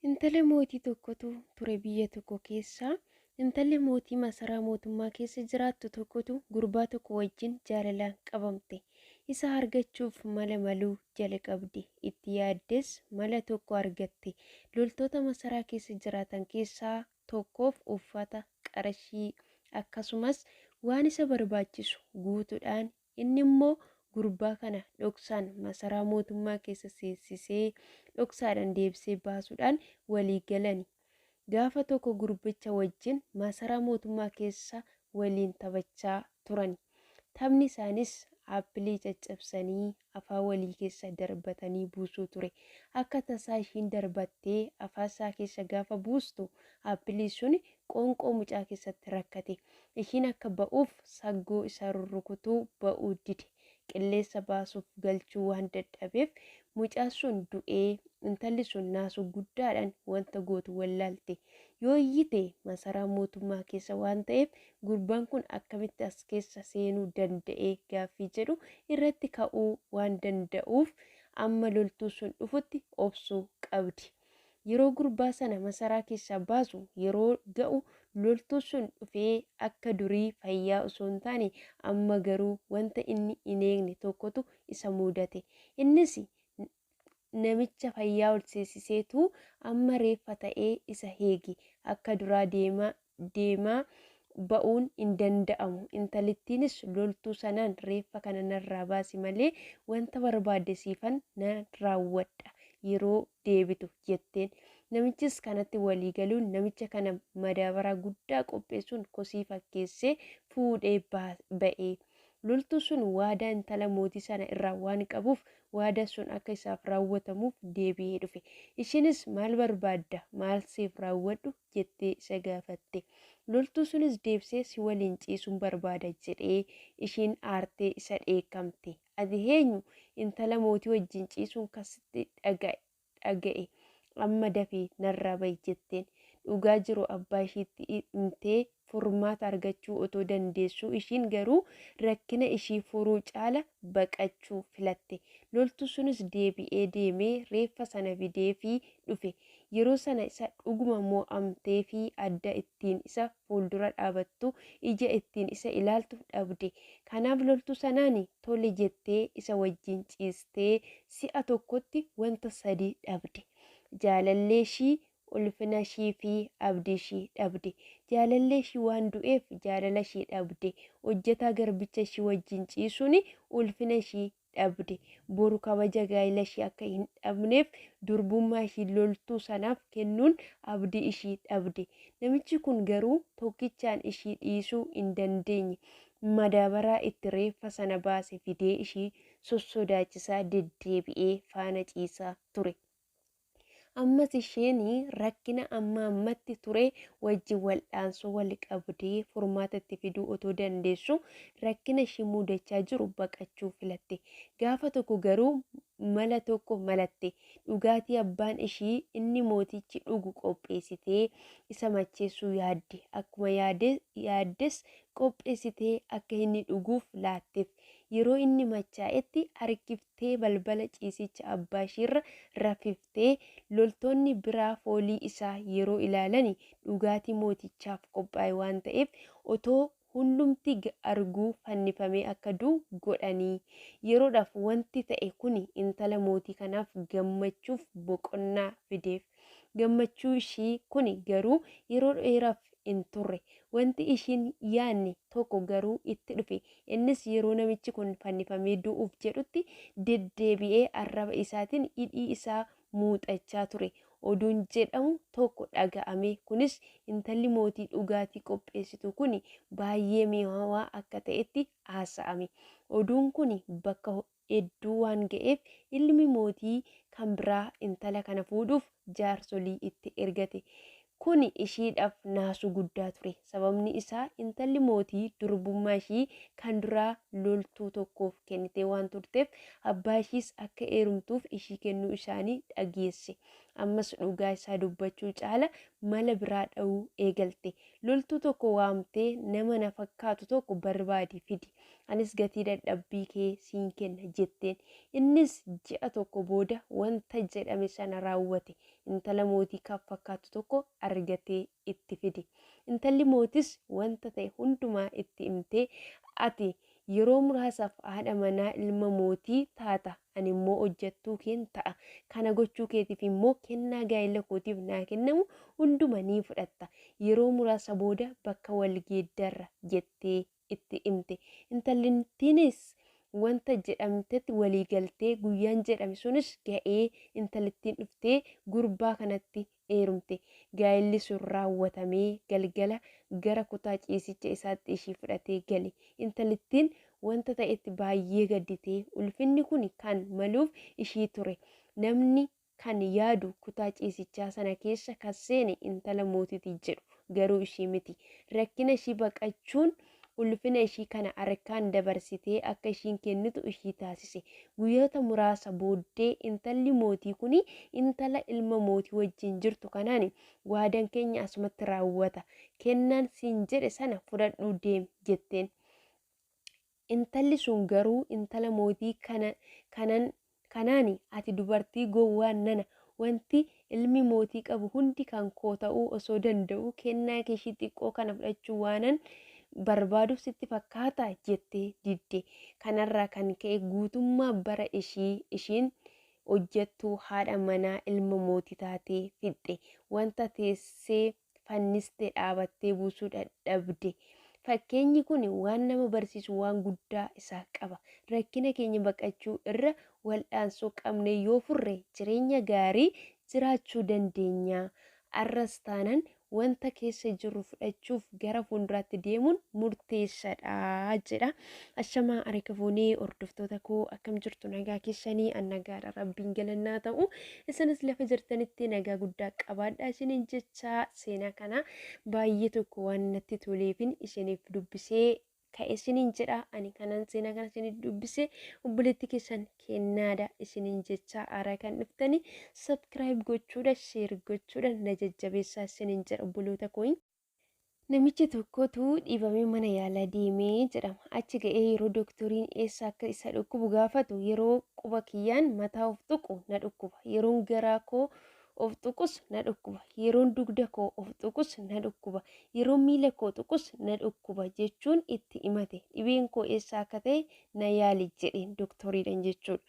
Intala mootii tokkotu ture biyya tokko keessa. Intalli mootii masaraa mootummaa keessa jiraattu tokkotu gurbaa tokko wajjin jaalalaan qabamte. Isa argachuuf mala maluu jalqabde. Itti yaaddes mala tokko argatte. Loltoota masaraa keessa jiraatan keessaa tokkoof uffata, qarshii akkasumas waan isa barbaachisu guutuudhaan inni immoo gurbaa kana dhoksaan masaraa mootummaa keessa seensisee dhoksaadhaan deebisee baasuudhaan walii galani. Gaafa tokko gurbicha wajjin masaraa mootummaa keessa waliin taphachaa turan. Taphni isaanis aappilii caccabsanii afaan walii keessa darbatanii buusuu ture. Akka tasaa ishiin darbattee afaan isaa keessa gaafa buustu aappilii sun qoonqoo mucaa keessatti rakkate. Ishiin akka ba'uuf saggoo isaa rurrukutuu ba'uu dide. Qilleensa baasuuf galchuu waan dadhabeef mucaan sun du'ee intalli sun naasuu guddaadhaan wanta gootu wallaalte. Yoo iyyite masaraa mootummaa keessa waan ta'eef gurbaan kun akkamitti as keessa seenuu danda'ee gaaffii jedhu irratti ka'uu waan danda'uuf amma loltuu sun dhufutti obsuu qabdi. Yeroo gurbaa sana masaraa keessaa baasu yeroo ga'u loltuu sun dhufee akka durii fayyaa osoo hin taane amma garuu wanta inni hin eegne tokkotu isa mudate. Innis namicha fayyaa ol seesiseetu amma reeffa ta'ee isa eege. Akka duraa deemaa deemaa ba'uun hin danda'amu. Intalittiinis loltuu sanaan reeffa kana narraa baasi malee wanta barbaadde siifan nan raawwadha yeroo deebitu jetteen. Namichis kanatti walii galuun namicha kana madaabaraa guddaa qopheessuun kosii fakkeessee fuudhee ba'e. Loltuu sun waadaa intala mootii sana irraa waan qabuuf waadaa sun akka isaaf raawwatamuuf deebi'ee dhufe. Ishiinis maal barbaadda? Maal siif raawwadhu? Jettee isa gaafatte. Loltuu sunis deebisee si waliin ciisuun barbaada jedhee ishiin aartee isa dheekkamte. Ati eenyu? Intala mootii wajjin ciisuun kan sitti dhaga'e amma dafii narraa ba'i jetteen. Dhugaa jiru abbaa ishiitti himtee furmaata argachuu otoo dandeessuu ishiin garuu rakkina ishii furuu caala baqachuu filatte. Loltuu sunis deebi'ee deemee reeffa sana fideefii dhufe. Yeroo sana isa dhuguma mo'amtee fi adda ittiin isa fuuldura dhaabattu ija ittiin isa ilaaltu dhabde. Kanaaf loltuu sanaan tole jettee isa wajjin ciistee si'a tokkotti wanta sadii dhabde. Jaalallee ishii, ulfina ishii fi abdii ishii dhabde. Jaalallee ishii waan du'eef jaalala ishii dhabde. Hojjetaa garbicha ishii wajjin ciisuun ulfina ishii dhabde. Boru kabaja gaa'ela ishii akka hin dhabneef durbummaa ishii loltuu sanaaf kennuun abdii ishii dhabde. Namichi kun garuu tokkichaan ishii dhiisuu hin dandeenye. Madaabaraa itti reeffa sana baase fidee ishii sossodaachisaa deddeebi'ee faana ciisaa ture. Ammas isheen rakkina amma ammatti ture wajjin wal'aansoo wal qabdee furmaata itti fiduu otoo dandeessu rakkina ishii mudachaa jiru baqachuu filatte. Gaafa tokko garuu mala tokko malatte. Dhugaatii abbaan ishii inni mootichi dhugu qopheessitee isa macheessuu yaadde. Akkuma yaaddes qopheessitee akka inni dhuguuf laatteef. Yeroo inni machaa'etti harkiftee balbala ciisicha abbaa ishiirra rafiftee loltoonni biraa foolii isaa yeroo ilaalan dhugaatii mootichaaf qophaa'e waan ta'eef otoo hundumti arguu fannifamee akka du'u godhanii. Yeroodhaaf wanti ta'e kun intala mootii kanaaf gammachuuf boqonnaa fideef. Gammachuu ishii kun garuu yeroo dheeraaf hin turre. Wanti ishiin yaadne tokko garuu itti dhufe. Innis yeroo namichi kun fannifamee du'uuf jedhutti deddeebi'ee arraba isaatiin hidhii isaa muuxachaa ture. Oduun jedhamu tokko dhaga'ame. Kunis intalli mootii dhugaatii qopheessitu kun baay'ee mi'aawaa akka ta'etti haasa'ame. Oduun kun bakka hedduu waan ga'eef ilmi mootii kan biraa intala kana fuudhuuf jaarsolii itti ergate. Kuni ishiidhaaf naasuu guddaa ture. Sababni isaa intalli mootii durbummaa ishii kan duraa loltuu tokkoof kennitee waan turteef abbaa ishiis akka heerumtuuf ishii kennuu isaanii dhageesse. Ammas dhugaa isaa dubbachuu caala mala biraa dha'uu eegalte. Loltuu tokko waamtee, "Nama na fakkaatu tokko barbaadi fidi. Anis gatii dadhabbii kee siin kenna," jetteen. Innis ji'a tokko booda wanta jedhame sana raawwate. Intala mootii kan fakkaatu tokko argatee itti fide. Intalli mootis wanta ta'e hundumaa itti himtee, "Ati yeroo muraasaaf haadha manaa ilma mootii taata, ani immoo hojjettuu keen ta'a. Kana gochuu keetiif immoo kennaa gaa'ela kootiif naa kennamu hunduma ni fudhatta. Yeroo muraasa booda bakka wal geeddarra," jettee itti himte. Intalittiinis wanta jedhamtetti walii galtee, guyyaan jedhame sunis ga'ee, intalittiin dhuftee gurbaa kanatti heerumte. Gaa'elli sun raawwatamee galgala gara kutaa ciisicha isaatti ishii fudhatee gale. Intalittiin wanta ta'etti baay'ee gadditee, ulfinni kun kan maluuf ishii ture. Namni kan yaadu kutaa ciisichaa sana keessa kan seene intala mootiiti jedhu, garuu ishii miti. Rakkina ishii baqachuun ulfina ishii kana harkaan dabarsitee akka ishiin kennitu ishii taasise. Guyyoota muraasa booddee intalli mootii kun intala ilma mootii wajjin jirtu kanaan, "Waadaan keenya asumatti raawwata. Kennaan siin jedhe sana fudhadhuu deemi," jetteen. Intalli sun garuu intala mootii kanaan, "Ati dubartii gowwaa nana, wanti ilmi mootii qabu hundi kan koo ta'uu osoo danda'u kennaa kee ishii xiqqoo kana fudhachuu waanan barbaaduuf sitti fakkaataa?" jettee didde. Kanarraa kan ka'e guutummaa bara ishii ishiin hojjettuu haadha manaa ilma mootii taatee fixxe. Wanta teessee fanniste dhaabattee buusuu dadhabde. Fakkeenyi kun waan nama barsiisu waan guddaa isaa qaba. Rakkina keenya baqachuu irra wal'aansoo qabne yoo furre jireenya gaarii jiraachuu dandeenya. Arras taanan wanta keessa jirru fudhachuuf gara fuulduraatti deemuun murteessaadha jedha. Ashamaa, harka fuunee hordoftoota koo, akkam jirtu? Nagaa keessanii? An nagaadha, Rabbiin galannaa ta'u. Isinis lafa jirtanitti nagaa guddaa qabaadha isiniin jecha, seenaa kana baay'ee tokko waan natti toleefin isiniif dubbisee ka'e isiniin jedha. Ani kanan seenaa kana isiniif dubbise obboleetti keessan Kennaadha isiniin jecha, haaraa kan dhuftani subscribe gochuudha, share gochuudha na jajjabeessaa isiniin jedha, obboloota koo. Namichi tokkotu dhibamee mana yaalaa deemee jedhama. Achi ga'ee yeroo dooktoriin eessa akka isa dhukkubu gaafatu, "Yeroo quba kiyyaan mataa of tuqu na dhukkuba. Yeroon garaa koo of tuqus na dhukkuba. Yeroon dugda koo of tuqus na dhukkuba. Yeroon miila koo tuqus na dhukkuba," jechuun itti himate. "Dhibeen koo eessa akka ta'e na yaali," jedheen dooktoriidhaan jechuudha.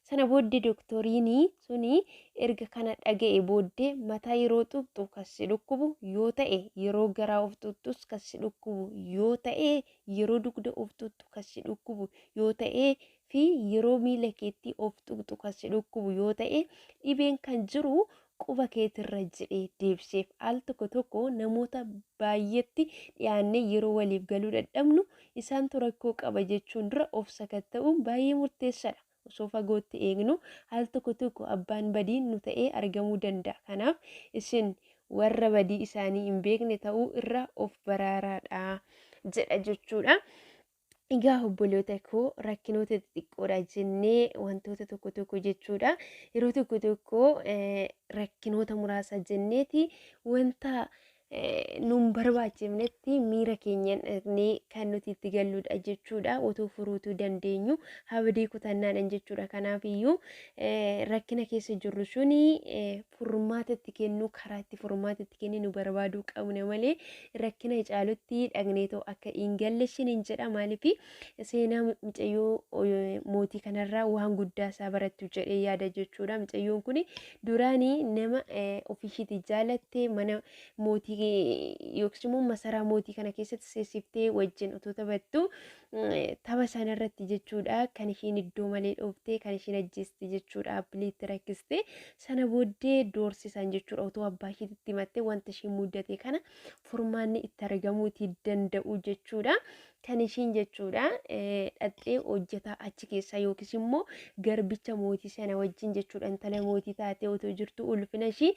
Sana booddee dooktoriin suni erga kana dhaga'e booddee, "Mataa yeroo tuqxu kan si dhukkubu yoo ta'e, yeroo garaa of tuqxus kan si dhukkubu yoo ta'e, yeroo dugda of tuqxu kan si dhukkubu yoo ta'e fi yeroo miila keetti of tuqxu kan si dhukkubu yoo ta'e, dhibeen kan jiru quba keetirra," jedhee deebiseef. Al tokko tokko namoota baay'eetti dhiyaannee yeroo waliif galuu dadhabnu isaantu rakkoo qaba jechuun dura of sakatta'uun baay'ee murteessaadha. Osoo fagootti eegnu al tokko tokko abbaan badii nu ta'ee argamuu danda'a. Kanaaf isin warra badii isaanii hin beekne ta'uu irraa of baraaraadha jedha jechuudha. Egaa obboloota koo, rakkinoota xixiqqoodha jennee wantoota tokko tokko jechuudha. Yeroo tokko tokko rakkinoota muraasa jenneeti wanta nun barbaachifnetti miira keenyaan dhaqnee kan nuti itti galludha jechuudha. Otoo furuutuu dandeenyu abdii kutannaadhaan jechuudha. Kanaaf iyyuu rakkina keessa jirru suni furmaata itti kennu, karaa itti furmaata itti kenninu barbaaduu qabna malee rakkina caalutti dhaqneetoo akka hin galle isiniin jedha. Maaliif, seenaa mucayyoo mootii kanarraa waan guddaa isaa barattu jedhee yaada jechuudha. Mucayyoon kun duraanii nama ofiishiitii jaalatte mana mootii yookiis immoo masaraa mootii kana keessatti seessiftee wajjin otoo taphattu, tapha sana irratti jechuudha kan ishiin iddoo malee dhooftee kan ishiin ajjeeste jechuudha. Abbiliitti rakkiste. Sana booddee doorsisan jechuudha. Otoo abbaa ishiitti himattee wanta ishiin mudate kana furmaanni itti argamuutii danda'u jechuudha. Kan ishiin jechuudha dhaqxee hojjetaa achi keessaa yookiis immoo garbicha mootii sana wajjin jechuudha intala mootii taatee otoo jirtu ulfina ishii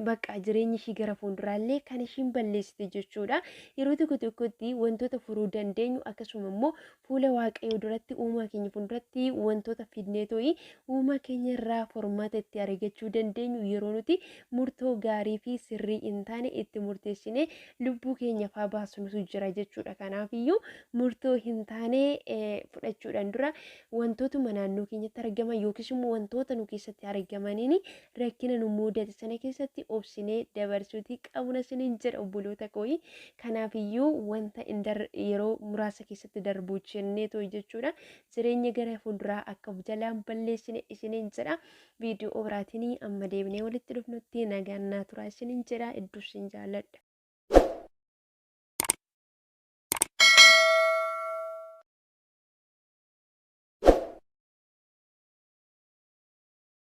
bakka jireenyi ishii gara fuulduraallee ammallee kan ishiin balleessite jechuudha. Yeroo tokko tokkotti wantoota furuu dandeenyu akkasuma immoo fuula Waaqayyoo duratti uumaa keenya fuulduratti wantoota fidnee to'i uumaa keenya irraa furmaata itti argachuu dandeenyu yeroo nuti murtoo gaarii fi sirrii hin taane itti murteessinee lubbuu keenya faa baasnutu jira jechuudha. Kanaafiyyuu murtoo hin taane fudhachuudhaan dura wantootuma naannoo keenyatti argaman yookiis immoo wantoota nu keessatti argamaniin rakkina nu mudate sana keessatti obsinee dabarsuutii qabna isiniin jedha obboloota kooyi. Kanaafiyyuu wanta yeroo muraasa keessatti darbu jennee tooyi jechuudha. Jireenya gara fuulduraa akka of jalaan balleessine isiniin jedha. Viidiyoo biraatiin amma deebinee walitti dhufnutti nagaan naa turaa isiniin jedha. Hedduu isin jaalladha.